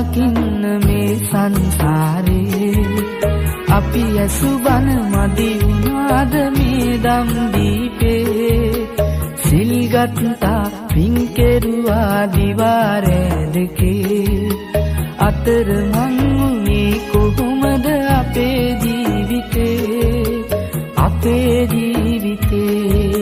දකින්න මේ සංසාරේ. අපි ඇසු බණ මදි වුණාද මේ දම් දීපේ? සිල් ගත්තා, පින් කෙරුවා දිවා රෑ දෙකේ. අතරමං වුණේ කොහොමද අපේ ජීවිතේ, අපේ ජීවිතේ?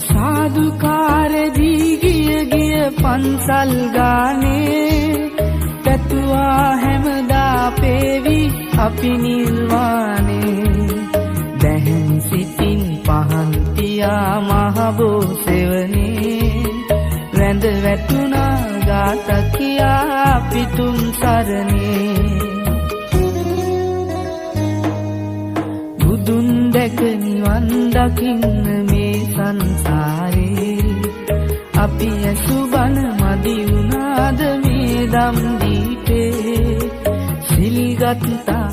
සාදුකාර දී ගිය ගිය පන්සල් ගානේ, පැතුවා හැමදා පේවි අපි නිර්වාණේ. දැහැන් සිතින් පහන් තියා මහබෝ සෙවනේ, වැඳ වැටුණා ගාත කියා අපි තුන් සරණේ. බුදුන් දැක නිවන් දකින්න මේ සංසාරේ. අපි ඇසු බණ මදි වුණාද මේ දම් දීපේ? සිල් ගත්තා,